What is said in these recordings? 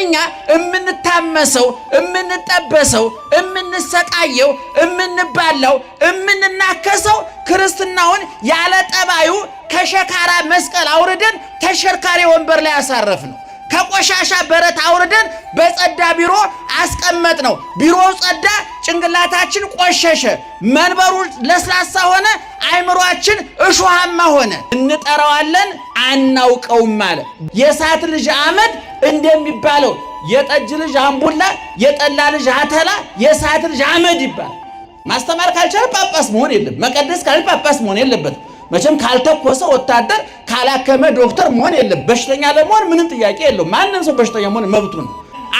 እኛ እምንታመሰው፣ እምንጠበሰው፣ እምንሰቃየው፣ እምንባላው፣ እምንናከሰው ክርስትናውን ያለ ጠባዩ ከሸካራ መስቀል አውርደን ተሽከርካሪ ወንበር ላይ ያሳረፍ ነው። ከቆሻሻ በረት አውርደን በጸዳ ቢሮ አስቀመጥ ነው። ቢሮው ጸዳ፣ ጭንቅላታችን ቆሸሸ፣ መንበሩ ለስላሳ ሆነ፣ አይምሯችን እሾሃማ ሆነ። እንጠራዋለን አናውቀውም አለ። የእሳት ልጅ አመድ እንደሚባለው የጠጅ ልጅ አምቡላ፣ የጠላ ልጅ አተላ፣ የእሳት ልጅ አመድ ይባላል። ማስተማር ካልቻለ ጳጳስ መሆን የለም። መቀደስ ካልቻለ ጳጳስ መሆን የለበትም። መቼም ካልተኮሰ ወታደር ካላከመ ዶክተር መሆን የለም። በሽተኛ ለመሆን ምንም ጥያቄ የለው። ማንም ሰው በሽተኛ መሆን መብቱ ነው።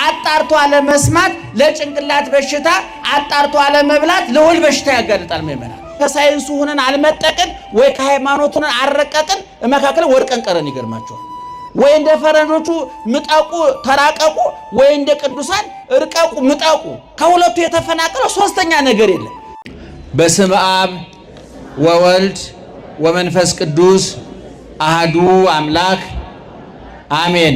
አጣርቶ አለመስማት ለጭንቅላት በሽታ፣ አጣርቶ አለመብላት ለሆድ በሽታ ያጋልጣል። ምእመናን ከሳይንሱ ሆነን አልመጠቅን ወይ ከሃይማኖቱ ሆነን አልረቀቅን፣ መካከል ወድቀን ቀረን። ይገርማቸዋል። ወይ እንደ ፈረንጆቹ ምጠቁ ተራቀቁ፣ ወይ እንደ ቅዱሳን እርቀቁ ምጠቁ። ከሁለቱ የተፈናቀለ ሶስተኛ ነገር የለም። በስመ አብ ወወልድ ወመንፈስ ቅዱስ አህዱ አምላክ አሜን።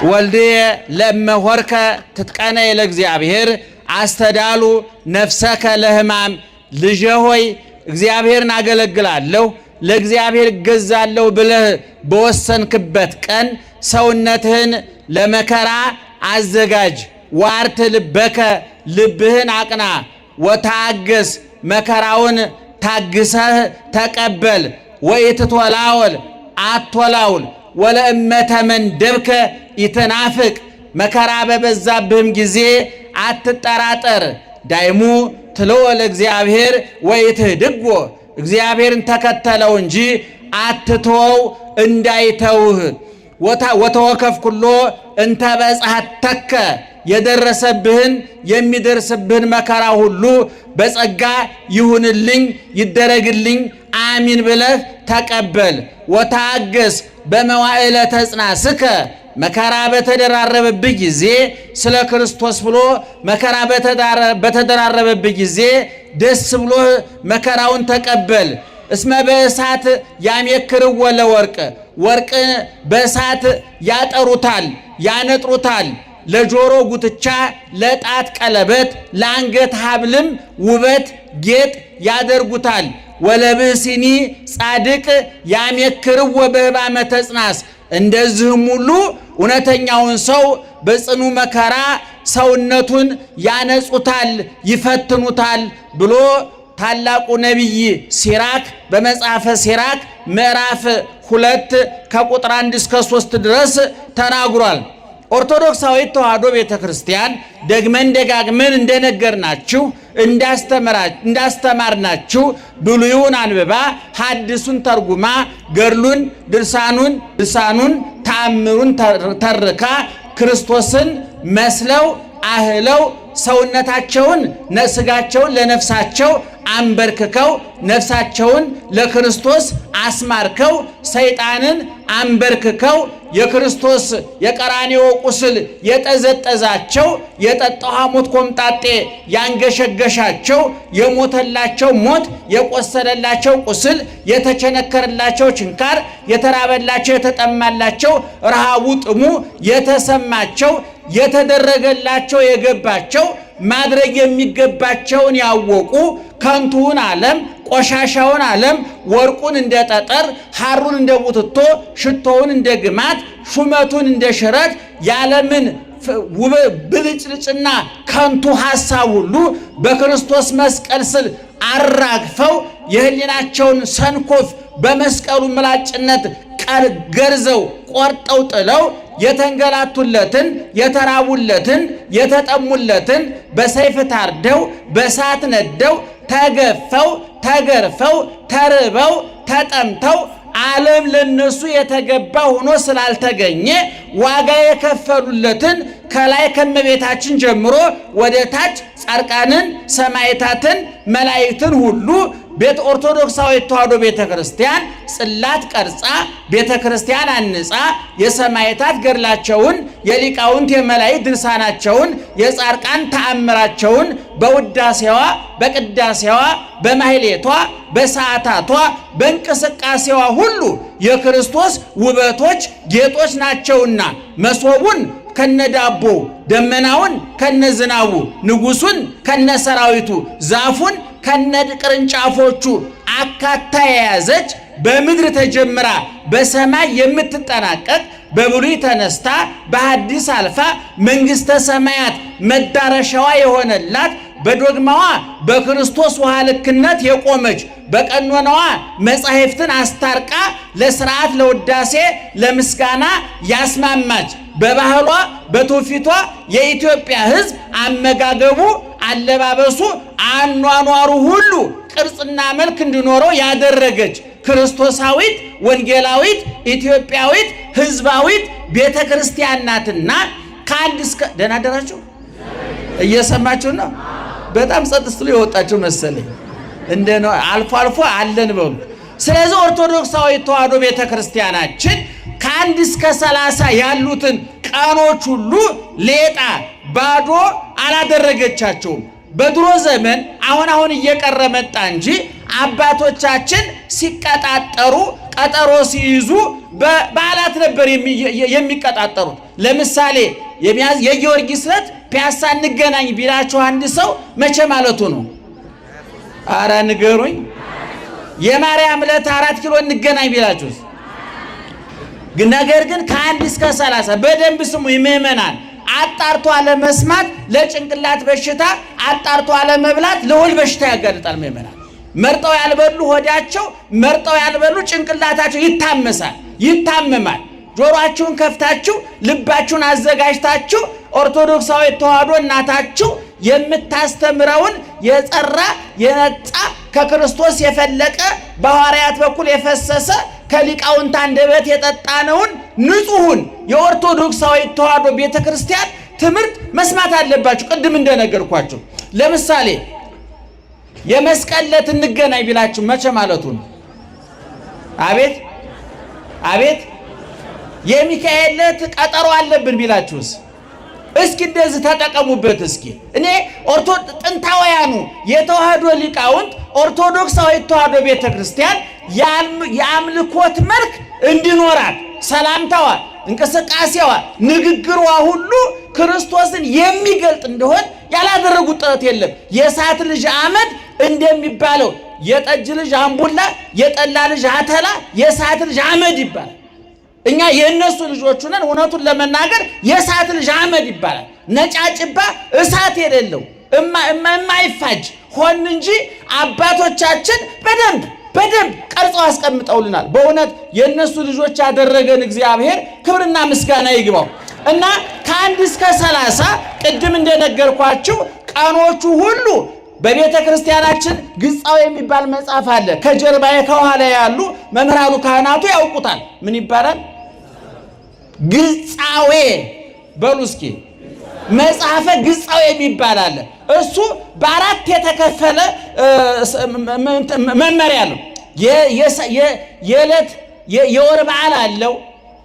ወልድየ ለእመ ሖርከ ትትቀነይ ለእግዚአብሔር አስተዳሉ ነፍሰከ ለሕማም። ልጄ ሆይ እግዚአብሔርን አገለግላለሁ ለእግዚአብሔር እገዛለሁ ብለህ በወሰንክበት ቀን ሰውነትህን ለመከራ አዘጋጅ። ዋርት ልበከ ልብህን አቅና፣ ወታገስ መከራውን ታግሰህ ተቀበል። ወኢትቶላወል አትቶላውል፣ ወለእመ ተመንደብከ ኢትናፍቅ መከራ በበዛብህም ጊዜ አትጠራጠር። ዳይሙ ትልዎ ለእግዚአብሔር ወኢትህድጎ እግዚአብሔርን ተከተለው እንጂ አትተወው እንዳይተውህ። ወተወከፍ ኩሎ እንተ በጽሐተከ የደረሰብህን የሚደርስብህን መከራ ሁሉ በጸጋ ይሁንልኝ ይደረግልኝ አሚን ብለህ ተቀበል። ወታገስ በመዋዕለ ተጽናስከ መከራ በተደራረበብህ ጊዜ ስለ ክርስቶስ ብሎ መከራ በተደራረበብህ ጊዜ ደስ ብሎ መከራውን ተቀበል። እስመ በእሳት ያሜክርዎ ለወርቅ ወርቅ በእሳት ያጠሩታል ያነጥሩታል። ለጆሮ ጉትቻ፣ ለጣት ቀለበት፣ ለአንገት ሐብልም ውበት ጌጥ ያደርጉታል። ወለብእሲኒ ጻድቅ ያሜክርዎ በሕማመ ተጽናስ እንደዚህም ሁሉ እውነተኛውን ሰው በጽኑ መከራ ሰውነቱን ያነጹታል፣ ይፈትኑታል ብሎ ታላቁ ነቢይ ሲራክ በመጽሐፈ ሲራክ ምዕራፍ 2 ከቁጥር 1 እስከ 3 ድረስ ተናግሯል። ኦርቶዶክሳዊት ተዋሕዶ ቤተ ክርስቲያን ደግመን ደጋግመን እንደነገርናችሁ እንዳስተማርናችሁ ብሉዩን አንብባ ሐዲሱን ተርጉማ ገድሉን ድርሳኑን ተአምሩን ተርካ ክርስቶስን መስለው አህለው ሰውነታቸውን ስጋቸውን ለነፍሳቸው አንበርክከው ነፍሳቸውን ለክርስቶስ አስማርከው ሰይጣንን አንበርክከው የክርስቶስ የቀራንዮ ቁስል የጠዘጠዛቸው የጠጣው ሐሞት ኮምጣጤ ያንገሸገሻቸው የሞተላቸው ሞት የቆሰለላቸው ቁስል የተቸነከረላቸው ችንካር የተራበላቸው የተጠማላቸው ረሃቡ ጥሙ የተሰማቸው የተደረገላቸው የገባቸው ማድረግ የሚገባቸውን ያወቁ ከንቱውን ዓለም ቆሻሻውን ዓለም ወርቁን እንደ ጠጠር ሐሩን እንደ ቡትቶ ሽቶውን እንደ ግማት ሹመቱን እንደ ሽረት የዓለምን ብልጭልጭና ከንቱ ሐሳብ ሁሉ በክርስቶስ መስቀል ስር አራግፈው የሕሊናቸውን ሰንኮፍ በመስቀሉ ምላጭነት ገርዘው ቆርጠው ጥለው የተንገላቱለትን የተራቡለትን የተጠሙለትን በሰይፍ ታርደው በእሳት ነደው ተገፈው ተገርፈው ተርበው ተጠምተው ዓለም ለነሱ የተገባ ሆኖ ስላልተገኘ ዋጋ የከፈሉለትን ከላይ ከመቤታችን ጀምሮ ወደ ታች ጻድቃንን፣ ሰማዕታትን፣ መላእክትን ሁሉ ቤተ ኦርቶዶክሳዊት ተዋሕዶ ቤተ ክርስቲያን ጽላት ቀርጻ ቤተ ክርስቲያን አንጻ የሰማዕታት ገድላቸውን የሊቃውንት የመላእክት ድርሳናቸውን የጻድቃን ተአምራቸውን በውዳሴዋ በቅዳሴዋ በማህሌቷ በሰዓታቷ በእንቅስቃሴዋ ሁሉ የክርስቶስ ውበቶች ጌጦች ናቸውና መሶቡን ከነዳቦ፣ ደመናውን ከነዝናቡ፣ ንጉሱን ከነሰራዊቱ፣ ዛፉን ከነቅርንጫፎቹ አካታ የያዘች፣ በምድር ተጀምራ በሰማይ የምትጠናቀቅ፣ በብሉይ ተነስታ በሐዲስ አልፋ መንግሥተ ሰማያት መዳረሻዋ የሆነላት፣ በዶግማዋ በክርስቶስ ውሃ ልክነት የቆመች፣ በቀኖናዋ መጻሕፍትን አስታርቃ ለስርዓት፣ ለውዳሴ፣ ለምስጋና ያስማማች፣ በባህሏ በትውፊቷ የኢትዮጵያ ሕዝብ አመጋገቡ፣ አለባበሱ፣ አኗኗሩ ሁሉ ቅርጽና መልክ እንዲኖረው ያደረገች ክርስቶሳዊት፣ ወንጌላዊት፣ ኢትዮጵያዊት፣ ሕዝባዊት ቤተ ክርስቲያን ናትና ከአንድ እስከ ደህና አደራችሁ። እየሰማችሁ ነው። በጣም ጸጥ ስትሉ የወጣችሁ መሰለኝ። እንደ ነው አልፎ አልፎ አለን በሉ። ስለዚህ ኦርቶዶክሳዊ ተዋሕዶ ቤተ ክርስቲያናችን ከ1 እስከ 30 ያሉትን ቀኖች ሁሉ ሌጣ ባዶ አላደረገቻቸውም። በድሮ ዘመን፣ አሁን አሁን እየቀረ መጣ እንጂ፣ አባቶቻችን ሲቀጣጠሩ፣ ቀጠሮ ሲይዙ በበዓላት ነበር የሚቀጣጠሩት። ለምሳሌ የጊዮርጊስ ዕለት ፒያሳ እንገናኝ ቢላችሁ አንድ ሰው መቼ ማለቱ ነው? አረ ንገሩኝ። የማርያም ዕለት 4 ኪሎ እንገናኝ ቢላችሁስ? ነገር ግን ከ1 እስከ 30 በደንብ ስሙ ምዕመናን። አጣርቶ አለመስማት ለጭንቅላት በሽታ፣ አጣርቶ አለመብላት ለሆድ በሽታ ያጋልጣል። ምዕመናን፣ መርጠው ያልበሉ ሆዳቸው፣ መርጠው ያልበሉ ጭንቅላታቸው ይታመሳል፣ ይታመማል። ጆሮአችሁን ከፍታችሁ ልባችሁን አዘጋጅታችሁ ኦርቶዶክሳዊ ተዋሕዶ እናታችሁ የምታስተምረውን የጸራ የነጻ ከክርስቶስ የፈለቀ በሐዋርያት በኩል የፈሰሰ ከሊቃውንት አንደበት የጠጣነውን ንጹሑን የኦርቶዶክሳዊ ተዋሕዶ ቤተ ክርስቲያን ትምህርት መስማት አለባችሁ። ቅድም እንደነገርኳችሁ ለምሳሌ የመስቀል ዕለት እንገናኝ ቢላችሁ መቼ ማለቱ ነው? አቤት አቤት። የሚካኤል ዕለት ቀጠሮ አለብን ቢላችሁስ? እስኪ እንደዚህ ተጠቀሙበት። እስኪ እኔ ኦርቶ ጥንታውያኑ የተዋህዶ ሊቃውንት ኦርቶዶክሳዊ ተዋህዶ ቤተ ክርስቲያን የአምልኮት መልክ እንዲኖራት፣ ሰላምታዋ፣ እንቅስቃሴዋ፣ ንግግሯ ሁሉ ክርስቶስን የሚገልጥ እንደሆን ያላደረጉት ጥረት የለም። የእሳት ልጅ አመድ እንደሚባለው፣ የጠጅ ልጅ አምቡላ፣ የጠላ ልጅ አተላ፣ የእሳት ልጅ አመድ ይባላል። እኛ የእነሱ ልጆቹ ነን። እውነቱን ለመናገር የእሳት ልጅ አመድ ይባላል። ነጫጭባ እሳት የሌለው የማይፋጅ ሆን እንጂ አባቶቻችን በደንብ በደንብ ቀርጸው አስቀምጠውልናል። በእውነት የእነሱ ልጆች ያደረገን እግዚአብሔር ክብርና ምስጋና ይግባው እና ከ1 እስከ 30 ቅድም እንደነገርኳችሁ ቀኖቹ ሁሉ በቤተ ክርስቲያናችን ግጻዌ የሚባል መጽሐፍ አለ። ከጀርባዬ ከኋላ ያሉ መምህራኑ ካህናቱ ያውቁታል። ምን ይባላል? ግጻዌ በሉ እስኪ። መጽሐፈ ግጻዌ የሚባል አለ። እሱ በአራት የተከፈለ መመሪያ ነው። የዕለት የወር በዓል አለው።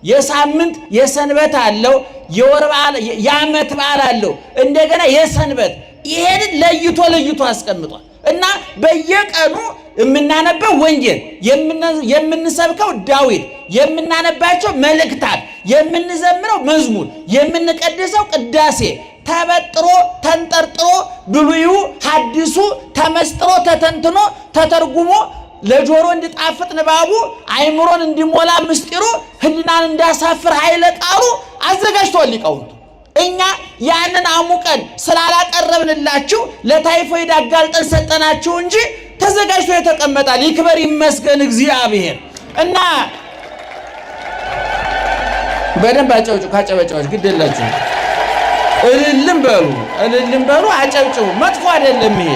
የሳምንት የሰንበት አለው። የወር በዓል፣ የዓመት በዓል አለው። እንደገና የሰንበት፣ ይሄንን ለይቶ ለይቶ አስቀምጧል። እና በየቀኑ የምናነበው ወንጌል፣ የምንሰብከው ዳዊት፣ የምናነባቸው መልእክታት፣ የምንዘምረው መዝሙር፣ የምንቀድሰው ቅዳሴ ተበጥሮ ተንጠርጥሮ፣ ብሉዩ ሐዲሱ ተመስጥሮ ተተንትኖ ተተርጉሞ፣ ለጆሮ እንዲጣፍጥ ንባቡ፣ አይምሮን እንዲሞላ ምስጢሩ፣ ሕሊናን እንዲያሳፍር ኃይለ ቃሉ አዘጋጅተዋል ሊቃውንቱ። እኛ ያንን አሙቀን ስላላቀረብንላችሁ ለታይፎይድ አጋልጠን ሰጠናችሁ እንጂ ተዘጋጅቶ የተቀመጣል። ይክበር ይመስገን እግዚአብሔር። እና በደንብ አጨብጭቡ። ካጨበጨባችሁ ግድ የላችሁ፣ እልልም በሉ፣ እልልም በሉ፣ አጨብጭቡ። መጥፎ አይደለም ይሄ።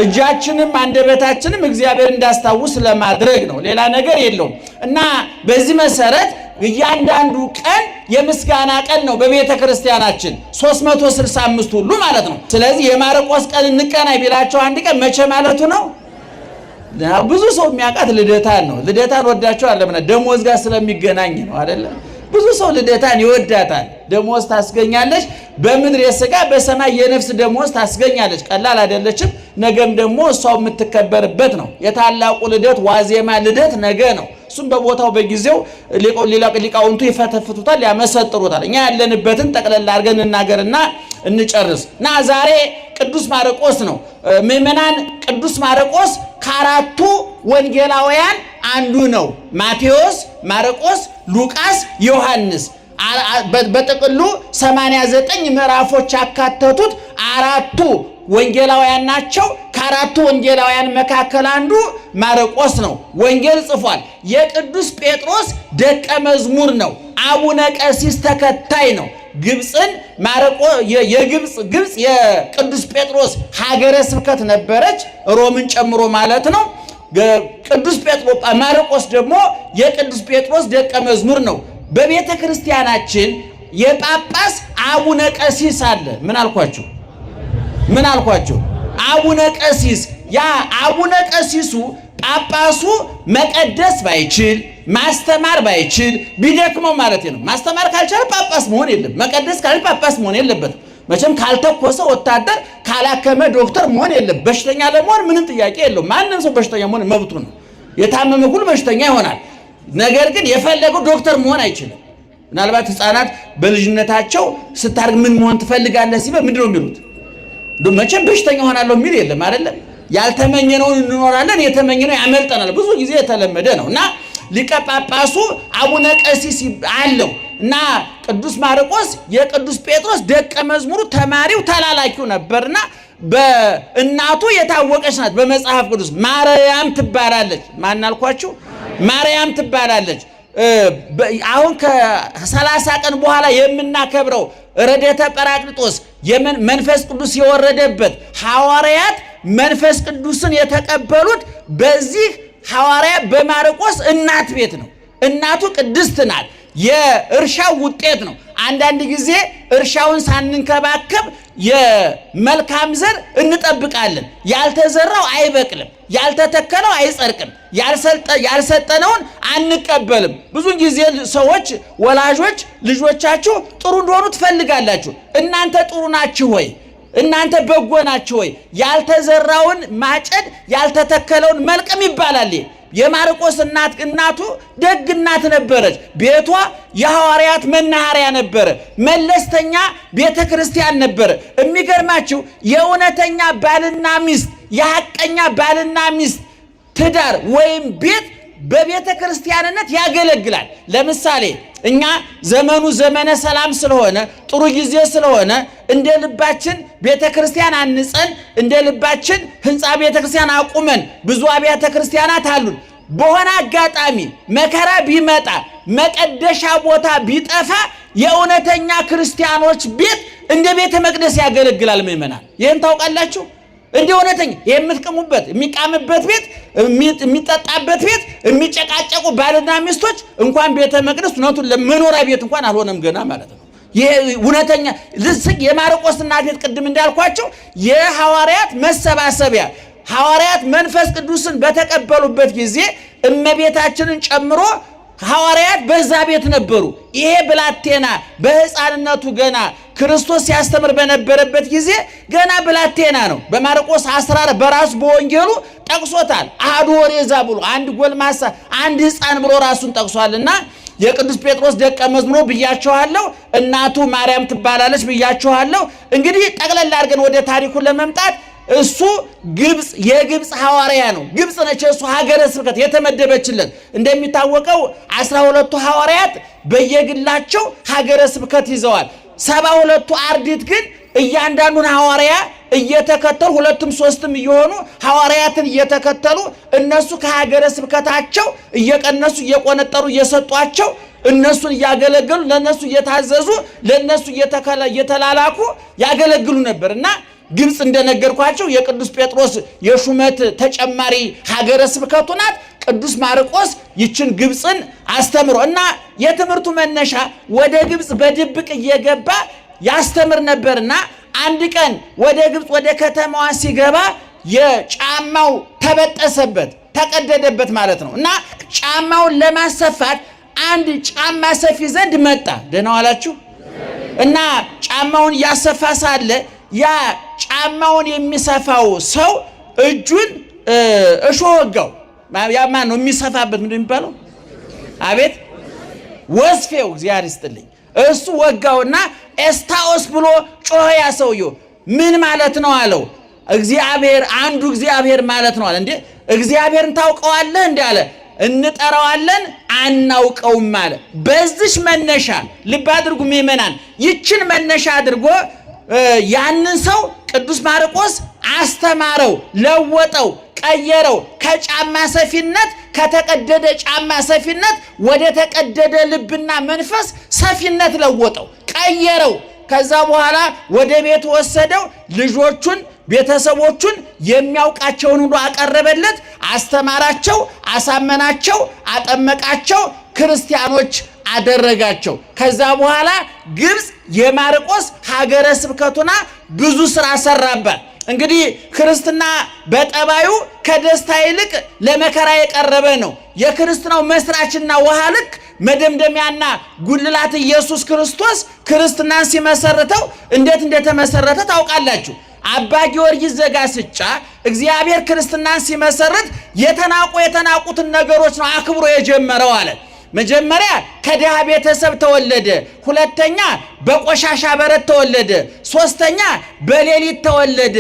እጃችንም አንደበታችንም እግዚአብሔር እንዳስታውስ ለማድረግ ነው። ሌላ ነገር የለውም። እና በዚህ መሰረት እያንዳንዱ ቀን የምስጋና ቀን ነው በቤተ ክርስቲያናችን 365 ሁሉ ማለት ነው። ስለዚህ የማርቆስ ቀን እንቀናኝ ቢላቸው አንድ ቀን መቼ ማለቱ ነው? ብዙ ሰው የሚያውቃት ልደታን ነው። ልደታን ወዳቸው አለምና ደሞዝ ጋር ስለሚገናኝ ነው አይደለም? ብዙ ሰው ልደታን ይወዳታል። ደሞዝ ታስገኛለች። በምድር የስጋ በሰማይ የነፍስ ደሞዝ ታስገኛለች። ቀላል አይደለችም። ነገም ደግሞ እሷው የምትከበርበት ነው። የታላቁ ልደት ዋዜማ ልደት ነገ ነው። እሱም በቦታው በጊዜው ሊቃውንቱ ይፈተፍቱታል፣ ያመሰጥሩታል። እኛ ያለንበትን ጠቅለል አድርገን እንናገርና እንጨርስ እና ዛሬ ቅዱስ ማርቆስ ነው። ምዕመናን፣ ቅዱስ ማርቆስ ከአራቱ ወንጌላውያን አንዱ ነው። ማቴዎስ፣ ማርቆስ፣ ሉቃስ፣ ዮሐንስ በጥቅሉ 89 ምዕራፎች ያካተቱት አራቱ ወንጌላውያን ናቸው። ከአራቱ ወንጌላውያን መካከል አንዱ ማርቆስ ነው። ወንጌል ጽፏል። የቅዱስ ጴጥሮስ ደቀ መዝሙር ነው። አቡነ ቀሲስ ተከታይ ነው። ግብፅን ማርቆ የግብፅ ግብፅ የቅዱስ ጴጥሮስ ሀገረ ስብከት ነበረች፣ ሮምን ጨምሮ ማለት ነው። ቅዱስ ጴጥሮስ ማርቆስ ደግሞ የቅዱስ ጴጥሮስ ደቀ መዝሙር ነው። በቤተ ክርስቲያናችን የጳጳስ አቡነ ቀሲስ አለ። ምን አልኳችሁ? ምን አልኳችሁ? አቡነ ቀሲስ። ያ አቡነ ቀሲሱ ጳጳሱ መቀደስ ባይችል፣ ማስተማር ባይችል፣ ቢደክመው ማለት ነው። ማስተማር ካልቻለ ጳጳስ መሆን የለም። መቀደስ ካልቻለ ጳጳስ መሆን የለበትም። መቼም ካልተኮሰ ወታደር፣ ካላከመ ዶክተር መሆን የለም። በሽተኛ ለመሆን ምንም ጥያቄ የለውም። ማንም ሰው በሽተኛ መሆን መብቱ ነው። የታመመ ሁሉ በሽተኛ ይሆናል። ነገር ግን የፈለገው ዶክተር መሆን አይችልም። ምናልባት ሕፃናት በልጅነታቸው ስታርግ ምን መሆን ትፈልጋለህ ሲባል ምንድን ነው የሚሉት? መቼም በሽተኛ ሆናለሁ የሚል የለም አይደለም። ያልተመኘነውን እንኖራለን፣ የተመኘነው ያመልጠናል። ብዙ ጊዜ የተለመደ ነው እና ሊቀ ጳጳሱ አቡነ ቀሲስ አለው እና ቅዱስ ማርቆስ የቅዱስ ጴጥሮስ ደቀ መዝሙሩ፣ ተማሪው፣ ተላላኪው ነበርና በእናቱ የታወቀች ናት። በመጽሐፍ ቅዱስ ማርያም ትባላለች። ማን አልኳችሁ? ማርያም ትባላለች። አሁን ከ30 ቀን በኋላ የምናከብረው ረድኤተ ጰራቅሊጦስ መንፈስ ቅዱስ የወረደበት፣ ሐዋርያት መንፈስ ቅዱስን የተቀበሉት በዚህ ሐዋርያ በማርቆስ እናት ቤት ነው። እናቱ ቅድስት ናት። የእርሻው ውጤት ነው። አንዳንድ ጊዜ እርሻውን ሳንንከባከብ የመልካም ዘር እንጠብቃለን። ያልተዘራው አይበቅልም፣ ያልተተከለው አይጸድቅም፣ ያልሰጠነውን አንቀበልም። ብዙ ጊዜ ሰዎች፣ ወላጆች ልጆቻችሁ ጥሩ እንደሆኑ ትፈልጋላችሁ። እናንተ ጥሩ ናችሁ ወይ? እናንተ በጎ ናችሁ ወይ? ያልተዘራውን ማጨድ፣ ያልተተከለውን መልቀም ይባላል። የማርቆስ እናት እናቱ ደግ እናት ነበረች። ቤቷ የሐዋርያት መናኸሪያ ነበረ። መለስተኛ ቤተ ክርስቲያን ነበረ። የሚገርማችሁ የእውነተኛ ባልና ሚስት፣ የሐቀኛ ባልና ሚስት ትዳር ወይም ቤት በቤተ ክርስቲያንነት ያገለግላል። ለምሳሌ እኛ ዘመኑ ዘመነ ሰላም ስለሆነ፣ ጥሩ ጊዜ ስለሆነ፣ እንደ ልባችን ቤተ ክርስቲያን አንጸን፣ እንደ ልባችን ህንፃ ቤተ ክርስቲያን አቁመን ብዙ አብያተ ክርስቲያናት አሉን። በሆነ አጋጣሚ መከራ ቢመጣ፣ መቀደሻ ቦታ ቢጠፋ የእውነተኛ ክርስቲያኖች ቤት እንደ ቤተ መቅደስ ያገለግላል። ምዕመናን፣ ይህን ታውቃላችሁ። እንደ እውነተኛ የምትቅሙበት፣ የሚቃምበት ቤት፣ የሚጠጣበት ቤት፣ የሚጨቃጨቁ ባልና ሚስቶች እንኳን ቤተ መቅደስ እውነቱን ለመኖሪያ ቤት እንኳን አልሆነም ገና ማለት ነው። ይሄ እውነተኛ ልስቅ የማርቆስ እናት ቤት ቅድም እንዳልኳቸው የሐዋርያት መሰባሰቢያ፣ ሐዋርያት መንፈስ ቅዱስን በተቀበሉበት ጊዜ እመቤታችንን ጨምሮ ሐዋርያት በዛ ቤት ነበሩ። ይሄ ብላቴና በሕፃንነቱ ገና ክርስቶስ ሲያስተምር በነበረበት ጊዜ ገና ብላቴና ነው። በማርቆስ 14 በራሱ በወንጌሉ ጠቅሶታል። አሐዱ ወሬዛ ብሎ፣ አንድ ጎልማሳ፣ አንድ ሕፃን ብሎ ራሱን ጠቅሷልና የቅዱስ ጴጥሮስ ደቀ መዝሙር ብያችኋለሁ። እናቱ ማርያም ትባላለች ብያችኋለሁ። እንግዲህ ጠቅለል አድርገን ወደ ታሪኩ ለመምጣት እሱ ግብፅ የግብፅ ሐዋርያ ነው። ግብፅ ነች እሱ ሀገረ ስብከት የተመደበችለት። እንደሚታወቀው 12ቱ ሐዋርያት በየግላቸው ሀገረ ስብከት ይዘዋል። 72ቱ አርድእት ግን እያንዳንዱን ሐዋርያ እየተከተሉ፣ ሁለቱም ሶስትም እየሆኑ ሐዋርያትን እየተከተሉ፣ እነሱ ከሀገረ ስብከታቸው እየቀነሱ እየቆነጠሩ እየሰጧቸው፣ እነሱን እያገለገሉ፣ ለእነሱ እየታዘዙ፣ ለእነሱ እየተላላኩ ያገለግሉ ነበር። እና ግብፅ እንደነገርኳቸው የቅዱስ ጴጥሮስ የሹመት ተጨማሪ ሀገረ ስብከቱ ናት። ቅዱስ ማርቆስ ይችን ግብፅን አስተምሮ እና የትምህርቱ መነሻ ወደ ግብፅ በድብቅ እየገባ ያስተምር ነበርና አንድ ቀን ወደ ግብፅ ወደ ከተማዋ ሲገባ የጫማው ተበጠሰበት፣ ተቀደደበት ማለት ነው። እና ጫማውን ለማሰፋት አንድ ጫማ ሰፊ ዘንድ መጣ። ደህና ዋላችሁ። እና ጫማውን እያሰፋ ሳለ ያ ጫማውን የሚሰፋው ሰው እጁን እሾህ ወጋው። ያ ማን ነው የሚሰፋበት? ምንድን ነው የሚባለው? አቤት ወስፌው፣ እግዚአብሔር ይስጥልኝ። እሱ ወጋውና ኤስታኦስ ብሎ ጮኸ። ያ ሰውየው ምን ማለት ነው አለው። እግዚአብሔር አንዱ እግዚአብሔር ማለት ነው አለ። እንዴ እግዚአብሔርን ታውቀዋለህ? እንዴ አለ። እንጠራዋለን አናውቀውም አለ። በዚች መነሻ ልብ አድርጉ ምእመናን፣ ይችን መነሻ አድርጎ ያንን ሰው ቅዱስ ማርቆስ አስተማረው፣ ለወጠው፣ ቀየረው። ከጫማ ሰፊነት ከተቀደደ ጫማ ሰፊነት ወደ ተቀደደ ልብና መንፈስ ሰፊነት ለወጠው፣ ቀየረው። ከዛ በኋላ ወደ ቤቱ ወሰደው። ልጆቹን፣ ቤተሰቦቹን የሚያውቃቸውን ሁሉ አቀረበለት። አስተማራቸው፣ አሳመናቸው፣ አጠመቃቸው፣ ክርስቲያኖች አደረጋቸው። ከዛ በኋላ ግብፅ የማርቆስ ሀገረ ስብከቱና ብዙ ስራ ሰራባት። እንግዲህ ክርስትና በጠባዩ ከደስታ ይልቅ ለመከራ የቀረበ ነው። የክርስትናው መስራችና ውሃ ልክ መደምደሚያና ጉልላት ኢየሱስ ክርስቶስ ክርስትናን ሲመሰርተው እንዴት እንደተመሰረተ ታውቃላችሁ። አባ ጊዮርጊስ ዘጋስጫ እግዚአብሔር ክርስትናን ሲመሰርት የተናቁትን ነገሮች ነው አክብሮ የጀመረው አለ። መጀመሪያ ከድሃ ቤተሰብ ተወለደ። ሁለተኛ በቆሻሻ በረት ተወለደ። ሶስተኛ በሌሊት ተወለደ።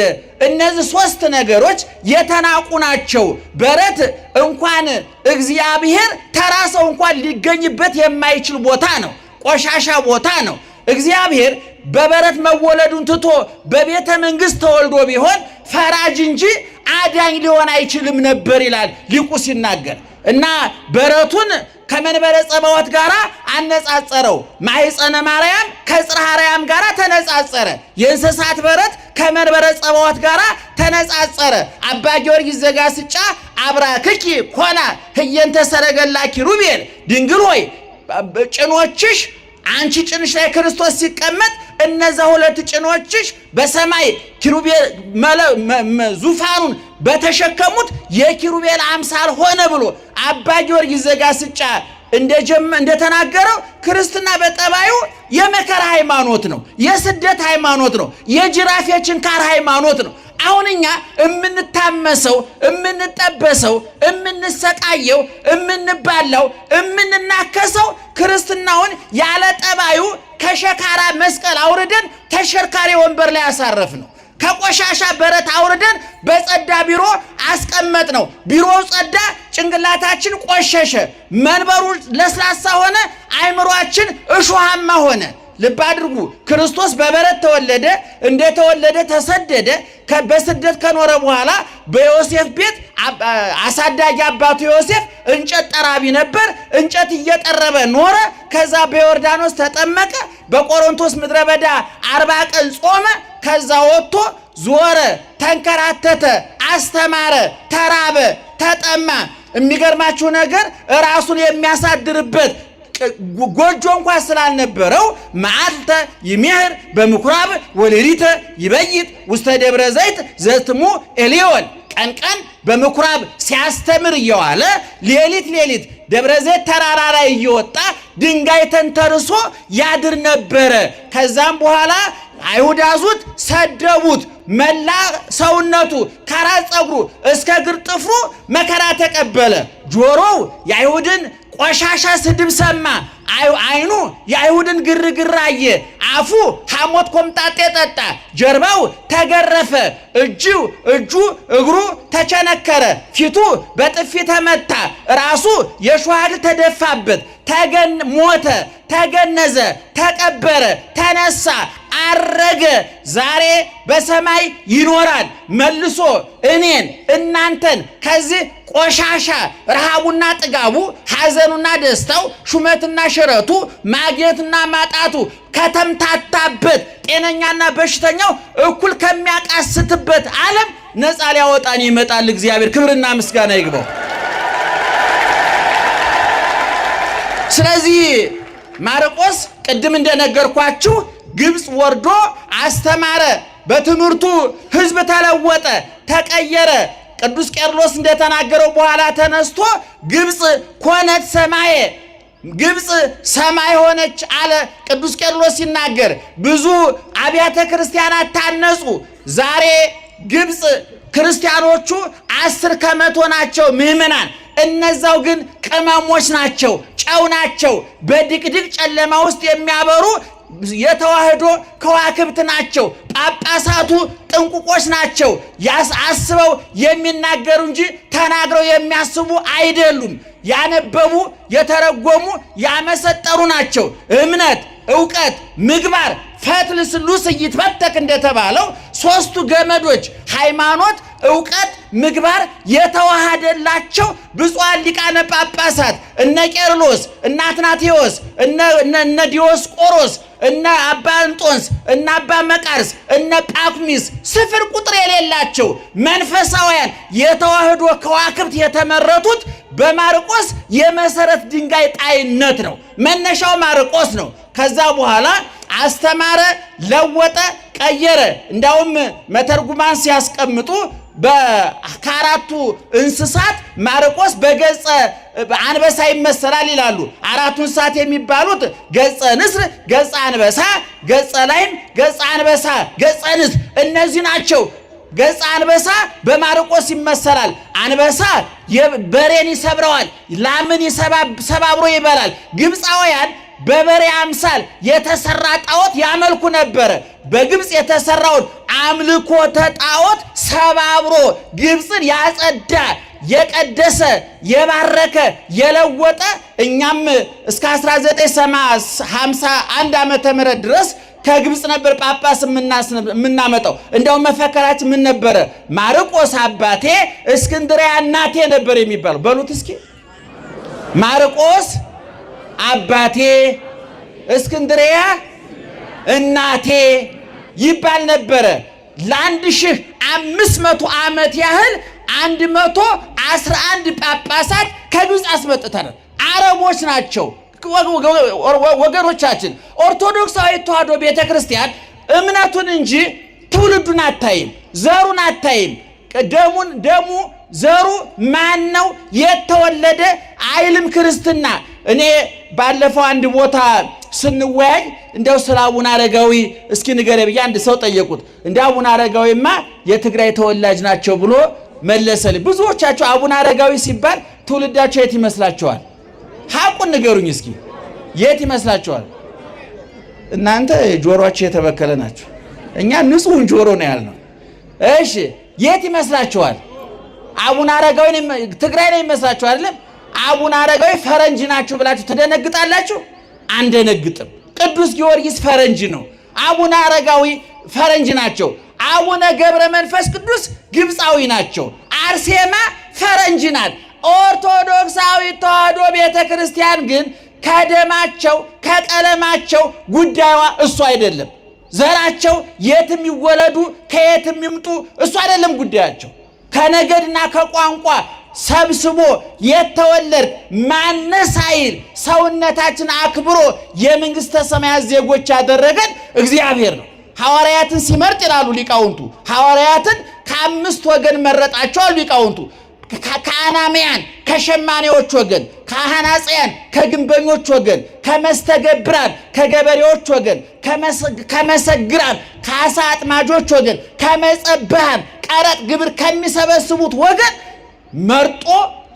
እነዚህ ሶስት ነገሮች የተናቁ ናቸው። በረት እንኳን እግዚአብሔር ተራ ሰው እንኳን ሊገኝበት የማይችል ቦታ ነው፣ ቆሻሻ ቦታ ነው። እግዚአብሔር በበረት መወለዱን ትቶ በቤተ መንግሥት ተወልዶ ቢሆን ፈራጅ እንጂ አዳኝ ሊሆን አይችልም ነበር ይላል ሊቁ ሲናገር እና በረቱን ከመንበረ ጸባዖት ጋር አነጻጸረው። ማኅፀነ ማርያም ከጽርሐ አርያም ጋር ተነጻጸረ። የእንስሳት በረት ከመንበረ ጸባዖት ጋር ተነጻጸረ። አባ ጊዮርጊስ ዘጋስጫ አብራክኪ ኮና ህየንተ ሰረገላ ኪሩቤል፣ ድንግል ሆይ ጭኖችሽ አንቺ ጭንሽ ላይ ክርስቶስ ሲቀመጥ እነዛ ሁለት ጭኖችሽ በሰማይ ኪሩቤል ዙፋኑን በተሸከሙት የኪሩቤል አምሳል ሆነ ብሎ አባ ጊዮርጊስ ዘጋስጫ እንደተናገረው ክርስትና በጠባዩ የመከራ ሃይማኖት ነው፣ የስደት ሃይማኖት ነው፣ የጅራፍ የችንካር ሃይማኖት ነው። አሁን እኛ እምንታመሰው፣ እምንጠበሰው፣ እምንሰቃየው፣ እምንባላው፣ እምንናከሰው ክርስትናውን ያለ ጠባዩ ከሸካራ መስቀል አውርደን ተሽከርካሪ ወንበር ላይ አሳረፍ ነው። ከቆሻሻ በረት አውርደን በጸዳ ቢሮ አስቀመጥ ነው። ቢሮው ጸዳ፣ ጭንቅላታችን ቆሸሸ። መንበሩ ለስላሳ ሆነ፣ አይምሯችን እሾሃማ ሆነ። ልብ አድርጉ። ክርስቶስ በበረት ተወለደ። እንደተወለደ ተሰደደ። በስደት ከኖረ በኋላ በዮሴፍ ቤት አሳዳጊ አባቱ ዮሴፍ እንጨት ጠራቢ ነበር። እንጨት እየጠረበ ኖረ። ከዛ በዮርዳኖስ ተጠመቀ። በቆሮንቶስ ምድረ በዳ 40 ቀን ጾመ። ከዛ ወጥቶ ዞረ፣ ተንከራተተ፣ አስተማረ፣ ተራበ፣ ተጠማ። የሚገርማችሁ ነገር ራሱን የሚያሳድርበት ጎጆ እንኳ ስላልነበረው መዓልተ ይሜህር በምኩራብ ወሌሊተ ይበይት ውስተ ደብረ ዘይት ዘትሙ ኤሊዮን። ቀን ቀን በምኩራብ ሲያስተምር እየዋለ ሌሊት ሌሊት ደብረ ዘይት ተራራ ላይ እየወጣ ድንጋይ ተንተርሶ ያድር ነበረ። ከዛም በኋላ አይሁድ ያዙት፣ ሰደቡት። መላ ሰውነቱ ከራስ ፀጉሩ እስከ እግር ጥፍሩ መከራ ተቀበለ። ጆሮው የአይሁድን ቆሻሻ ስድብ ሰማ። አይኑ የአይሁድን ግርግር አየ። አፉ ሐሞት ኮምጣጤ ጠጣ። ጀርባው ተገረፈ። እጁ እግሩ ተቸነከረ። ፊቱ በጥፊ ተመታ። ራሱ የሾህ አክሊል ተደፋበት። ሞተ፣ ተገነዘ፣ ተቀበረ፣ ተነሳ፣ አረገ። ዛሬ በሰማይ ይኖራል። መልሶ እኔን እናንተን ከዚህ ቆሻሻ ረሃቡና ጥጋቡ፣ ሐዘኑና ደስታው፣ ሹመትና ሽረቱ፣ ማግኘትና ማጣቱ ከተምታታበት ጤነኛና በሽተኛው እኩል ከሚያቃስትበት ዓለም ነፃ ሊያወጣን ይመጣል። እግዚአብሔር ክብርና ምስጋና ይግባው። ስለዚህ ማርቆስ ቅድም እንደነገርኳችሁ ግብፅ ወርዶ አስተማረ። በትምህርቱ ሕዝብ ተለወጠ፣ ተቀየረ። ቅዱስ ቄርሎስ እንደተናገረው በኋላ ተነስቶ ግብፅ ኮነት ሰማየ፣ ግብፅ ሰማይ ሆነች አለ ቅዱስ ቄርሎስ ሲናገር። ብዙ አብያተ ክርስቲያናት ታነጹ። ዛሬ ግብፅ ክርስቲያኖቹ 10% ናቸው ምዕመናን። እነዛው ግን ቅመሞች ናቸው፣ ጨው ናቸው። በድቅድቅ ጨለማ ውስጥ የሚያበሩ የተዋህዶ ከዋክብት ናቸው። ጳጳሳቱ ጥንቁቆች ናቸው። አስበው የሚናገሩ እንጂ ተናግረው የሚያስቡ አይደሉም። ያነበቡ፣ የተረጎሙ፣ ያመሰጠሩ ናቸው። እምነት፣ እውቀት፣ ምግባር ፈትል ስሉስ ይትበተክ እንደተባለው ሶስቱ ገመዶች ሃይማኖት፣ እውቀት፣ ምግባር የተዋሃደላቸው ብፁዓን ሊቃነ ጳጳሳት እነ ቄርሎስ፣ እነ አትናቴዎስ፣ እነ ዲዮስቆሮስ፣ እነ አባ እንጦንስ፣ እነ አባ መቃርስ፣ እነ ጳኩሚስ ስፍር ቁጥር የሌላቸው መንፈሳውያን የተዋህዶ ከዋክብት የተመረቱት በማርቆስ የመሰረት ድንጋይ ጣይነት ነው። መነሻው ማርቆስ ነው። ከዛ በኋላ አስተማረ፣ ለወጠ፣ ቀየረ። እንዳውም መተርጉማን ሲያስቀምጡ ከአራቱ እንስሳት ማርቆስ በገጸ አንበሳ ይመሰላል ይላሉ። አራቱ እንስሳት የሚባሉት ገጸ ንስር፣ ገጸ አንበሳ፣ ገጸ ላይም፣ ገጸ አንበሳ፣ ገጸ ንስር እነዚህ ናቸው። ገጸ አንበሳ በማርቆስ ይመሰላል። አንበሳ በሬን ይሰብረዋል፣ ላምን ሰባብሮ ይበላል። ግብፃውያን በበሬ አምሳል የተሰራ ጣዖት ያመልኩ ነበረ። በግብፅ የተሰራውን አምልኮተ ጣዖት ሰባብሮ ግብፅን ያጸዳ የቀደሰ የባረከ የለወጠ እኛም እስከ 1951 ዓመተ ምህረት ድረስ ከግብፅ ነበር ጳጳስ የምናመጣው። እንደውም መፈከራችን ምን ነበረ? ማርቆስ አባቴ እስክንድርያ እናቴ ነበር የሚባለው። በሉት እስኪ ማርቆስ አባቴ እስክንድርያ እናቴ ይባል ነበረ። ለ1500 ዓመት ያህል 111 ጳጳሳት ከግብፅ አስመጥተናል። አረቦች ናቸው ወገኖቻችን። ኦርቶዶክሳዊ ተዋሕዶ ቤተ ክርስቲያን እምነቱን እንጂ ትውልዱን አታይም፣ ዘሩን አታይም። ደሙን ደሙ ዘሩ ማን ነው የተወለደ አይልም ክርስትና። እኔ ባለፈው አንድ ቦታ ስንወያይ እንደው ስለ አቡነ አረጋዊ እስኪ ንገረኝ ብዬ አንድ ሰው ጠየቁት። እንደ አቡነ አረጋዊማ የትግራይ ተወላጅ ናቸው ብሎ መለሰልኝ። ብዙዎቻቸው አቡነ አረጋዊ ሲባል ትውልዳቸው የት ይመስላችኋል? ሐቁን ንገሩኝ እስኪ የት ይመስላችኋል? እናንተ ጆሮአችሁ የተበከለ ናችሁ። እኛ ንጹሑን ጆሮ ነው ያልነው። እሺ የት ይመስላችኋል? አቡነ አረጋዊ ትግራይ ነው ይመስላችኋል? አይደለም። አቡነ አረጋዊ ፈረንጅ ናቸው ብላችሁ ትደነግጣላችሁ? አንደነግጥም። ቅዱስ ጊዮርጊስ ፈረንጅ ነው። አቡነ አረጋዊ ፈረንጅ ናቸው። አቡነ ገብረ መንፈስ ቅዱስ ግብፃዊ ናቸው። አርሴማ ፈረንጅ ናት። ኦርቶዶክሳዊ ተዋሕዶ ቤተ ክርስቲያን ግን ከደማቸው ከቀለማቸው ጉዳዩዋ እሱ አይደለም። ዘራቸው የትም ይወለዱ ከየትም ይምጡ እሱ አይደለም ጉዳያቸው። ከነገድና ከቋንቋ ሰብስቦ የተወለድ ማነስ ሳይል ሰውነታችን አክብሮ የመንግሥተ ሰማያት ዜጎች ያደረገን እግዚአብሔር ነው። ሐዋርያትን ሲመርጥ ይላሉ ሊቃውንቱ፣ ሐዋርያትን ከአምስት ወገን መረጣቸው አሉ ሊቃውንቱ። ከአናምያን ከሸማኔዎች ወገን፣ ከአናጽያን ከግንበኞች ወገን፣ ከመስተገብራን ከገበሬዎች ወገን፣ ከመሰግራን ከአሳ አጥማጆች ወገን፣ ከመጸብሃን ቀረጥ ግብር ከሚሰበስቡት ወገን መርጦ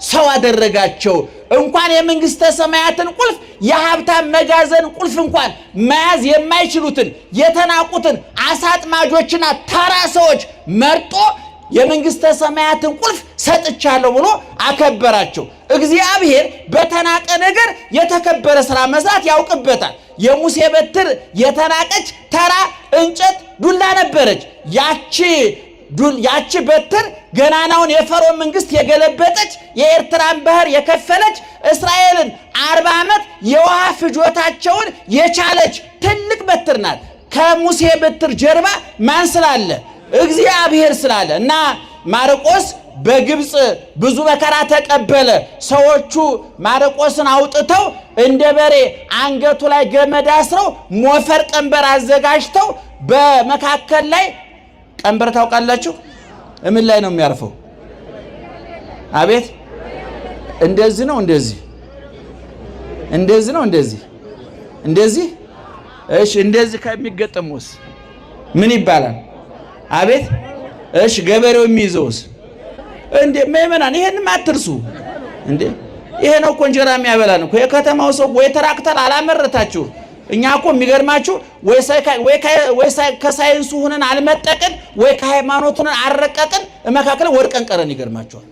ሰው አደረጋቸው። እንኳን የመንግሥተ ሰማያትን ቁልፍ የሀብታም መጋዘን ቁልፍ እንኳን መያዝ የማይችሉትን የተናቁትን አሳ አጥማጆችና ተራ ሰዎች መርጦ የመንግሥተ ሰማያትን ቁልፍ ሰጥቻለሁ ብሎ አከበራቸው። እግዚአብሔር በተናቀ ነገር የተከበረ ስራ መስራት ያውቅበታል። የሙሴ በትር የተናቀች ተራ እንጨት ዱላ ነበረች። ያቺ በትር ገናናውን የፈርዖን መንግስት የገለበጠች፣ የኤርትራን ባህር የከፈለች፣ እስራኤልን 40 ዓመት የውሃ ፍጆታቸውን የቻለች ትልቅ በትር ናት። ከሙሴ በትር ጀርባ ማን ስላለ? እግዚአብሔር ስላለ። እና ማርቆስ በግብፅ ብዙ መከራ ተቀበለ። ሰዎቹ ማርቆስን አውጥተው እንደ በሬ አንገቱ ላይ ገመድ አስረው ሞፈር ቀንበር አዘጋጅተው በመካከል ላይ ቀንበር ታውቃላችሁ? ምን ላይ ነው የሚያርፈው? አቤት እንደዚህ ነው፣ እንደዚህ እንደዚህ ነው፣ እንደዚህ እንደዚህ። እሺ እንደዚህ ከሚገጠመውስ ምን ይባላል? አቤት እሺ፣ ገበሬው የሚይዘውስ እንዴ? ምእመናን ይሄንም አትርሱ። እንዴ ይሄ ነው እኮ እንጀራ የሚያበላን እኮ። የከተማው ሰው ወይ ትራክተር አላመረታችሁ። እኛ እኮ የሚገርማችሁ ወይ ከሳይንሱ ሁነን አልመጠቅን፣ ወይ ከሃይማኖቱ ሁነን አልረቀቅን፣ መካከል ወድቀን ቀረን። ይገርማችኋል።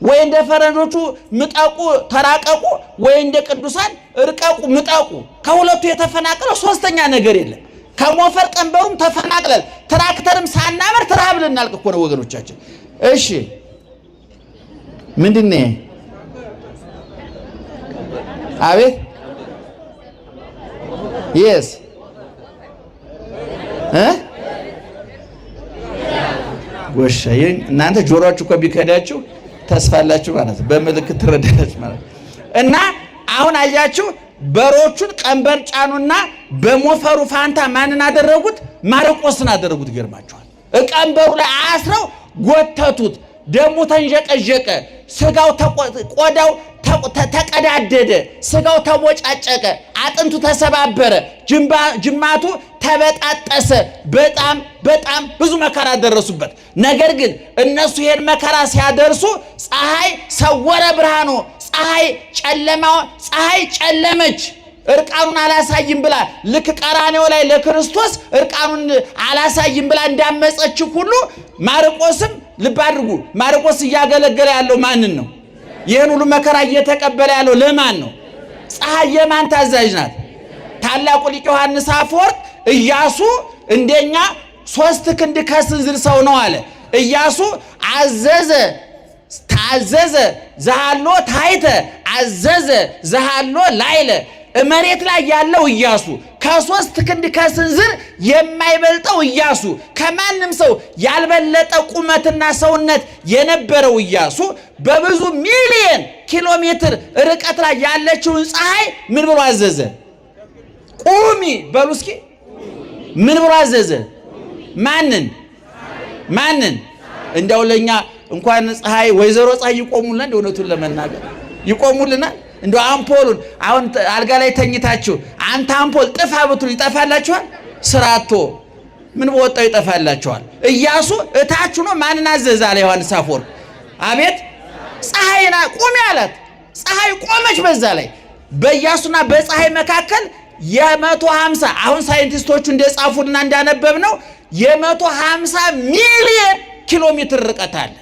ወይ እንደ ፈረንጆቹ ምጠቁ ተራቀቁ፣ ወይ እንደ ቅዱሳን እርቀቁ ምጠቁ። ከሁለቱ የተፈናቀለ ሶስተኛ ነገር የለም። ከሞፈር ቀንበሩም ተፈናቅለን ትራክተርም ሳናመርት ረሃብ ልናልቅ እኮ ነው ወገኖቻችን። እሺ ምንድን ነው? አቤት yes እ ጎሻ እናንተ ጆሮአችሁ እኮ ቢከዳችሁ ተስፋላችሁ ማለት ነው። በምልክት ትረዳላችሁ ማለት ነው። እና አሁን አያችሁ በሮቹን ቀንበር ጫኑና በሞፈሩ ፋንታ ማንን አደረጉት? ማርቆስን አደረጉት። ይገርማችኋል። ቀንበሩ ላይ አስረው ጎተቱት። ደሙ ተንዠቀዠቀ፣ ስጋው ቆዳው ተቀዳደደ፣ ስጋው ተቦጫጨቀ፣ አጥንቱ ተሰባበረ፣ ጅማቱ ተበጣጠሰ። በጣም በጣም ብዙ መከራ ደረሱበት። ነገር ግን እነሱ ይሄን መከራ ሲያደርሱ ፀሐይ ሰወረ ብርሃኑ፣ ፀሐይ ጨለማ፣ ፀሐይ ጨለመች። እርቃኑን አላሳይም ብላ ልክ ቀራኔው ላይ ለክርስቶስ እርቃኑን አላሳይም ብላ እንዳመፀችው ሁሉ ማርቆስም፣ ልብ አድርጉ፣ ማርቆስ እያገለገለ ያለው ማንን ነው? ይህን ሁሉ መከራ እየተቀበለ ያለው ለማን ነው? ፀሐይ የማን ታዛዥ ናት? ታላቁ ሊቅ ዮሐንስ አፈወርቅ ኢያሱ እንደኛ 3 ክንድ ከስንዝር ሰው ነው አለ። ኢያሱ አዘዘ ታዘዘ ዘሃሎ ታይተ አዘዘ ዘሃሎ ላይለ። መሬት ላይ ያለው ኢያሱ ከ3 ክንድ ከስንዝር የማይበልጠው ኢያሱ፣ ከማንም ሰው ያልበለጠ ቁመትና ሰውነት የነበረው ኢያሱ በብዙ ሚሊየን ኪሎ ሜትር ርቀት ላይ ያለችውን ፀሐይ ምን ብሎ አዘዘ? ቁሚ በሉ እስኪ። ምን ብሎ አዘዘ? ማንን ማንን? እንደው ለኛ እንኳን ፀሐይ ወይዘሮ ፀሐይ ይቆሙልናል። እውነቱን ለመናገር ይቆሙልናል። እንደው አምፖሉን አሁን አልጋ ላይ ተኝታችሁ አንተ አምፖል ጥፋ ብትሉ ይጠፋላችኋል? ስራቶ ምን በወጣው ይጠፋላችኋል። ኢያሱ እታች ሆኖ ማንን አዘዘ አለ ዮሐንስ አፈወርቅ። አቤት ፀሐይና ቁሚ አላት። ፀሐይ ቆመች። በዛ ላይ በኢያሱና በፀሐይ መካከል የ150፣ አሁን ሳይንቲስቶቹ እንደጻፉና እንዳነበብነው የ150 ሚሊዮን ኪሎ ሜትር ርቀት አለ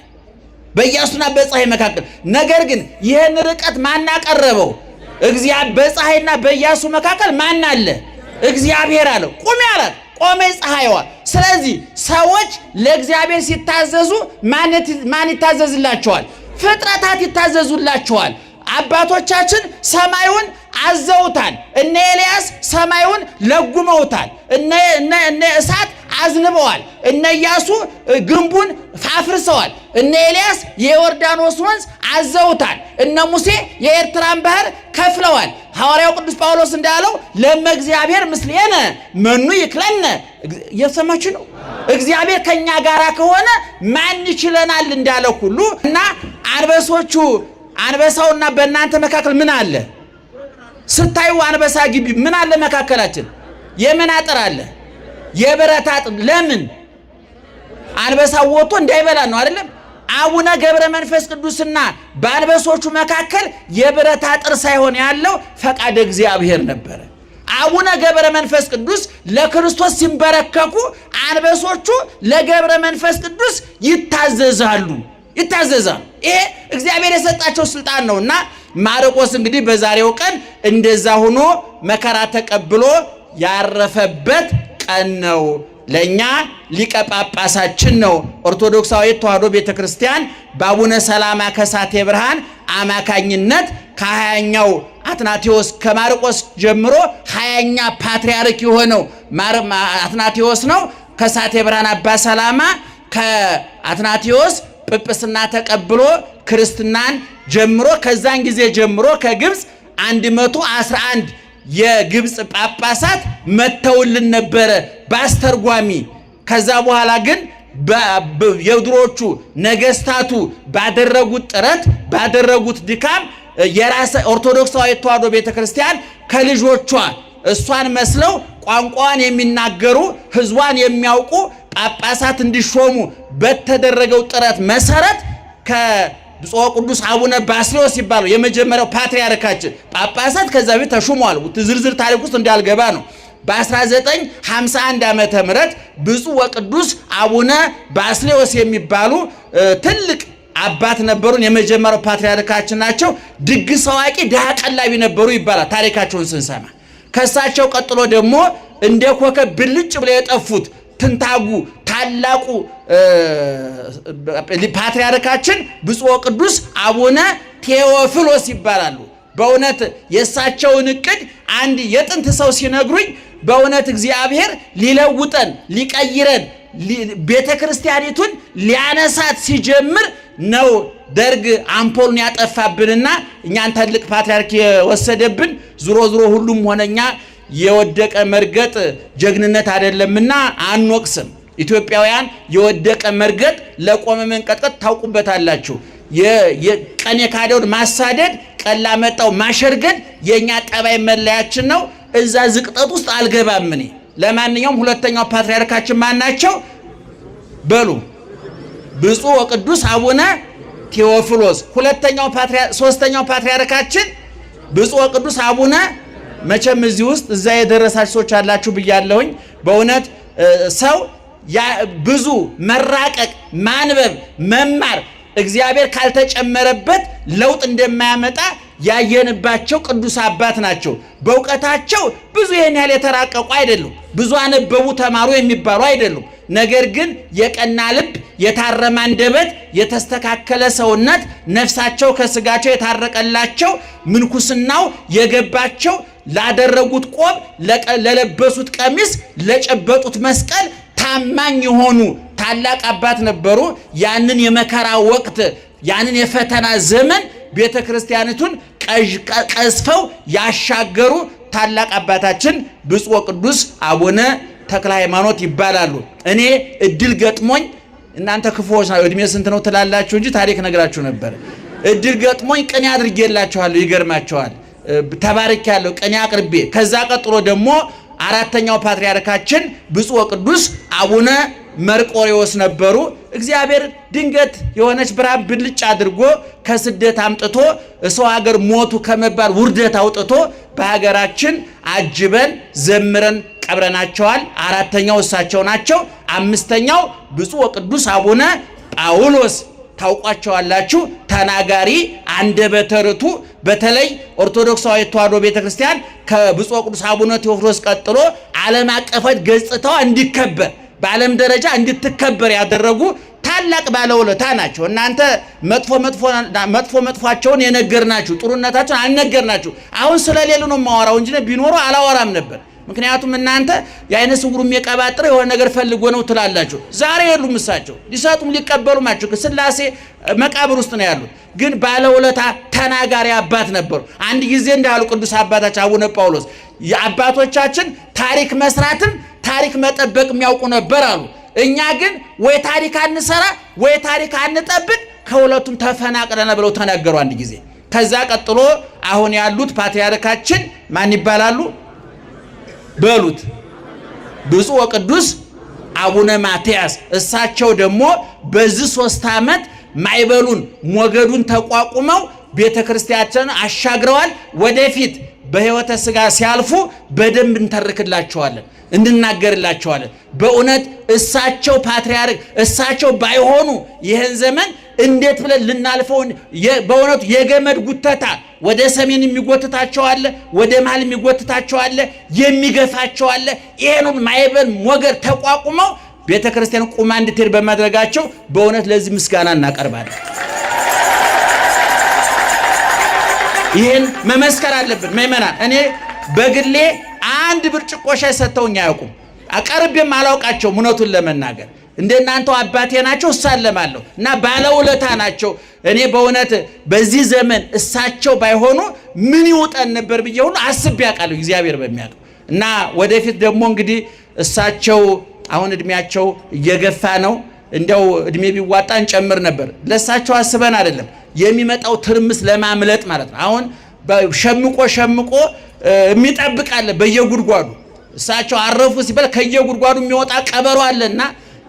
በኢያሱና በፀሐይ መካከል። ነገር ግን ይህን ርቀት ማን አቀረበው? እግዚአብሔር። በፀሐይና በኢያሱ መካከል ማን አለ? እግዚአብሔር አለ። ቁሚ አላት። ቆመች ፀሐይዋ። ስለዚህ ሰዎች ለእግዚአብሔር ሲታዘዙ ማን ይታዘዝላቸዋል? ፍጥረታት ይታዘዙላቸዋል። አባቶቻችን ሰማዩን አዘውታል። እነ ኤልያስ ሰማዩን ለጉመውታል። እነ እሳት አዝንበዋል። እነ ኢያሱ ግንቡን አፍርሰዋል። እነ ኤልያስ የዮርዳኖስ ወንዝ አዘውታል። እነ ሙሴ የኤርትራን ባህር ከፍለዋል። ሐዋርያው ቅዱስ ጳውሎስ እንዳለው ለመ እግዚአብሔር ምስሌነ መኑ ይክለነ። እየሰማችሁ ነው። እግዚአብሔር ከኛ ጋራ ከሆነ ማን ይችለናል እንዳለ ሁሉ እና አንበሶቹ አንበሳውና በእናንተ መካከል ምን አለ? ስታዩ አንበሳ ግቢ ምን አለ መካከላችን? የምን አጥር አለ? የብረት አጥር። ለምን? አንበሳው ወጥቶ እንዳይበላ ነው አይደለም? አቡነ ገብረ መንፈስ ቅዱስና በአንበሶቹ መካከል የብረት አጥር ሳይሆን ያለው ፈቃደ እግዚአብሔር ነበረ። አቡነ ገብረ መንፈስ ቅዱስ ለክርስቶስ ሲንበረከኩ አንበሶቹ ለገብረ መንፈስ ቅዱስ ይታዘዛሉ ይታዘዛሉ። ይሄ እግዚአብሔር የሰጣቸው ስልጣን ነውና ማርቆስ እንግዲህ በዛሬው ቀን እንደዛ ሆኖ መከራ ተቀብሎ ያረፈበት ቀን ነው። ለኛ ሊቀ ጳጳሳችን ነው። ኦርቶዶክሳዊ ተዋሕዶ ቤተክርስቲያን በአቡነ ሰላማ ከሳቴ ብርሃን አማካኝነት ከ20ኛው አትናቴዎስ ከማርቆስ ጀምሮ 20ኛ ፓትርያርክ የሆነው አትናቴዎስ ነው። ከሳቴ ብርሃን አባ ሰላማ ከአትናቴዎስ ጵጵስና ተቀብሎ ክርስትናን ጀምሮ ከዛን ጊዜ ጀምሮ ከግብፅ 111 የግብፅ ጳጳሳት መተውልን ነበረ በአስተርጓሚ። ከዛ በኋላ ግን የድሮቹ ነገስታቱ ባደረጉት ጥረት ባደረጉት ድካም የራሰ ኦርቶዶክሳዊ ተዋሕዶ ቤተክርስቲያን ከልጆቿ እሷን መስለው ቋንቋዋን የሚናገሩ ሕዝቧን የሚያውቁ ጳጳሳት እንዲሾሙ በተደረገው ጥረት መሰረት ብፁዕ ቅዱስ አቡነ ባስልዮስ ይባሉ የመጀመሪያው ፓትርያርካችን። ጳጳሳት ከዛ በፊት ተሹመዋል። ዝርዝር ታሪክ ውስጥ እንዳልገባ ነው። በ1951 ዓመተ ምህረት ብፁዕ ወቅዱስ አቡነ ባስልዮስ የሚባሉ ትልቅ አባት ነበሩን። የመጀመሪያው ፓትርያርካችን ናቸው። ድግስ አዋቂ ድሃ ቀላቢ ነበሩ ይባላል ታሪካቸውን ስንሰማ። ከሳቸው ቀጥሎ ደግሞ እንደ ኮከብ ብልጭ ብለው የጠፉት ትንታጉ ታላቁ ፓትርያርካችን ብፁዕ ቅዱስ አቡነ ቴዎፍሎስ ይባላሉ። በእውነት የእሳቸውን እቅድ አንድ የጥንት ሰው ሲነግሩኝ በእውነት እግዚአብሔር ሊለውጠን ሊቀይረን ቤተ ክርስቲያኒቱን ሊያነሳት ሲጀምር ነው ደርግ አምፖሉን ያጠፋብንና እኛን ትልቅ ፓትርያርክ የወሰደብን። ዙሮ ዙሮ ሁሉም ሆነኛ የወደቀ መርገጥ ጀግንነት አይደለምና አንወቅስም። ኢትዮጵያውያን የወደቀ መርገጥ ለቆመ መንቀጥቀጥ ታውቁበታላችሁ። ቀን የካደውን ማሳደድ፣ ቀን ላመጣው ማሸርገድ የእኛ ጠባይ መለያችን ነው። እዛ ዝቅጠት ውስጥ አልገባም እኔ። ለማንኛውም ሁለተኛው ፓትርያርካችን ማን ናቸው? በሉ ብፁዕ ወቅዱስ አቡነ ቴዎፍሎስ። ሁለተኛው ፓትርያርክ፣ ሶስተኛው ፓትርያርካችን ብፁዕ ወቅዱስ አቡነ መቼም እዚህ ውስጥ እዛ የደረሳችሁ ሰዎች አላችሁ ብያለሁኝ። በእውነት ሰው ብዙ መራቀቅ፣ ማንበብ፣ መማር እግዚአብሔር ካልተጨመረበት ለውጥ እንደማያመጣ ያየንባቸው ቅዱስ አባት ናቸው። በእውቀታቸው ብዙ ይህን ያህል የተራቀቁ አይደሉም። ብዙ አነበቡ ተማሩ የሚባሉ አይደሉም። ነገር ግን የቀና ልብ፣ የታረመ አንደበት፣ የተስተካከለ ሰውነት፣ ነፍሳቸው ከስጋቸው የታረቀላቸው፣ ምንኩስናው የገባቸው፣ ላደረጉት ቆብ፣ ለለበሱት ቀሚስ፣ ለጨበጡት መስቀል ታማኝ የሆኑ ታላቅ አባት ነበሩ። ያንን የመከራ ወቅት ያንን የፈተና ዘመን ቤተ ክርስቲያኒቱን ቀዝፈው ያሻገሩ ታላቅ አባታችን ብፁዕ ወቅዱስ አቡነ ተክለ ሃይማኖት ይባላሉ። እኔ እድል ገጥሞኝ፣ እናንተ ክፉዎች ናችሁ፣ እድሜ ስንት ነው ትላላችሁ እንጂ ታሪክ ነግራችሁ ነበር። እድል ገጥሞኝ ቅኔ አድርጌላችኋለሁ። ይገርማቸዋል። ተባርኬያለሁ፣ ቅኔ አቅርቤ። ከዛ ቀጥሎ ደግሞ አራተኛው ፓትርያርካችን ብፁዕ ወቅዱስ አቡነ መርቆሬዎስ ነበሩ። እግዚአብሔር ድንገት የሆነች ብርሃን ብልጭ አድርጎ ከስደት አምጥቶ ሰው ሀገር ሞቱ ከመባል ውርደት አውጥቶ በሀገራችን አጅበን ዘምረን ቀብረናቸዋል። አራተኛው እሳቸው ናቸው። አምስተኛው ብፁዕ ወቅዱስ አቡነ ጳውሎስ ታውቋቸዋላችሁ። ተናጋሪ አንደበተ ርቱዕ፣ በተለይ ኦርቶዶክሳዊ ተዋሕዶ ቤተክርስቲያን ከብፁዕ ወቅዱስ አቡነ ቴዎፍሎስ ቀጥሎ ዓለም አቀፋዊ ገጽታዋ እንዲከበር በዓለም ደረጃ እንድትከበር ያደረጉ ታላቅ ባለውለታ ናቸው። እናንተ መጥፎ መጥፎአቸውን የነገርናችሁ ጥሩነታቸውን አልነገርናችሁ። አሁን ስለሌሉ ነው የማወራው እንጂ ቢኖሩ አላወራም ነበር። ምክንያቱም እናንተ የአይነ ስውሩም የቀባጥረ የሆነ ነገር ፈልጎ ነው ትላላችሁ። ዛሬ የሉም እሳቸው፣ ሊሰጡም ሊቀበሉም አቸው ስላሴ መቃብር ውስጥ ነው ያሉት። ግን ባለውለታ ተናጋሪ አባት ነበሩ። አንድ ጊዜ እንዳሉ ቅዱስ አባታችን አቡነ ጳውሎስ የአባቶቻችን ታሪክ መስራትም ታሪክ መጠበቅ የሚያውቁ ነበር አሉ። እኛ ግን ወይ ታሪክ አንሰራ ወይ ታሪክ አንጠብቅ፣ ከሁለቱም ተፈናቅለና ብለው ተናገሩ አንድ ጊዜ። ከዛ ቀጥሎ አሁን ያሉት ፓትርያርካችን ማን ይባላሉ? በሉት ብፁዕ ወቅዱስ አቡነ ማትያስ። እሳቸው ደግሞ በዚህ 3 ዓመት ማዕበሉን ሞገዱን ተቋቁመው ቤተ ክርስቲያንን አሻግረዋል። ወደፊት በሕይወተ ሥጋ ሲያልፉ በደንብ እንተርክላቸዋለን፣ እንናገርላቸዋለን። በእውነት እሳቸው ፓትርያርክ እሳቸው ባይሆኑ ይህን ዘመን እንዴት ብለን ልናልፈው? በእውነቱ የገመድ ጉተታ ወደ ሰሜን የሚጎትታቸው አለ፣ ወደ መሃል የሚጎትታቸው አለ፣ የሚገፋቸው አለ። ይሄንን ማዕበል ሞገድ ተቋቁመው ቤተ ክርስቲያን ቁማ እንድትሄድ በማድረጋቸው በእውነት ለዚህ ምስጋና እናቀርባለን። ይህን መመስከር አለብን ምእመናን። እኔ በግሌ አንድ ብርጭቆ ሻይ ሰጥተውኝ አያውቁም። አቀርቤም አላውቃቸውም። እውነቱን ለመናገር እንደናንተው አባቴ ናቸው፣ እሳለማለሁ እና ባለውለታ ናቸው። እኔ በእውነት በዚህ ዘመን እሳቸው ባይሆኑ ምን ይውጠን ነበር ብዬ ሁሉ አስቤ አውቃለሁ፣ እግዚአብሔር በሚያውቀው። እና ወደፊት ደግሞ እንግዲህ እሳቸው አሁን እድሜያቸው እየገፋ ነው። እንደው እድሜ ቢዋጣ እንጨምር ነበር። ለእሳቸው አስበን አይደለም፣ የሚመጣው ትርምስ ለማምለጥ ማለት ነው። አሁን ሸምቆ ሸምቆ የሚጠብቅ አለ በየጉድጓዱ። እሳቸው አረፉ ሲባል ከየጉድጓዱ የሚወጣ ቀበሮ አለና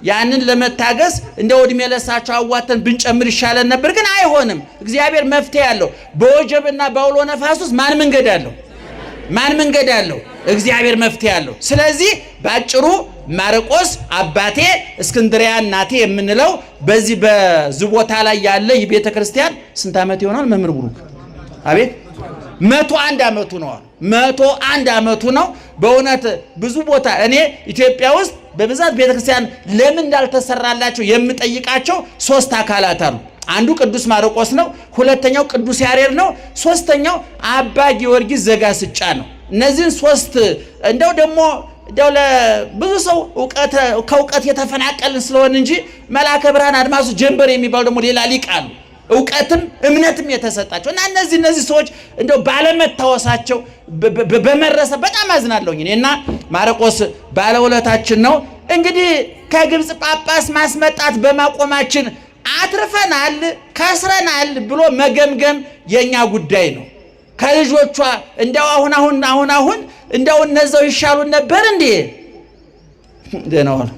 ያንን ለመታገስ እንደ ዕድሜ ለሳቸው አዋተን ብንጨምር ይሻለን ነበር፣ ግን አይሆንም። እግዚአብሔር መፍትሄ አለው። በወጀብና በአውሎ ነፋስ ውስጥ ማን መንገድ አለው? ማን መንገድ አለው? እግዚአብሔር መፍትሄ አለው። ስለዚህ ባጭሩ ማርቆስ አባቴ፣ እስክንድሪያ እናቴ የምንለው በዚህ በዚህ ቦታ ላይ ያለ ይህ ቤተ ክርስቲያን ስንት ዓመት ይሆናል? መምህር ብሩክ አቤት፣ 101 ዓመቱ ነው። 101 ዓመቱ ነው። በእውነት ብዙ ቦታ እኔ ኢትዮጵያ ውስጥ በብዛት ቤተክርስቲያን ለምን እንዳልተሰራላቸው የምጠይቃቸው ሶስት አካላት አሉ። አንዱ ቅዱስ ማርቆስ ነው። ሁለተኛው ቅዱስ ያሬድ ነው። ሶስተኛው አባ ጊዮርጊስ ዘጋስጫ ነው። እነዚህን ሶስት እንደው ደግሞ እንደው ለብዙ ሰው ከእውቀት የተፈናቀልን ስለሆን እንጂ መልአከ ብርሃን አድማሱ ጀንበር የሚባሉ ደግሞ ሌላ ሊቅ አሉ። እውቀትም እምነትም የተሰጣቸው እና እነዚህ ሰዎች እንደው ባለመታወሳቸው በመረሰ በጣም አዝናለሁኝ እኔ። እና ማርቆስ ባለውለታችን ነው። እንግዲህ ከግብፅ ጳጳስ ማስመጣት በማቆማችን አትርፈናል፣ ከስረናል ብሎ መገምገም የኛ ጉዳይ ነው። ከልጆቿ እንደው አሁን አሁን አሁን አሁን እንደው እነዛው ይሻሉን ነበር እንዴ? ደህና ዋሉ።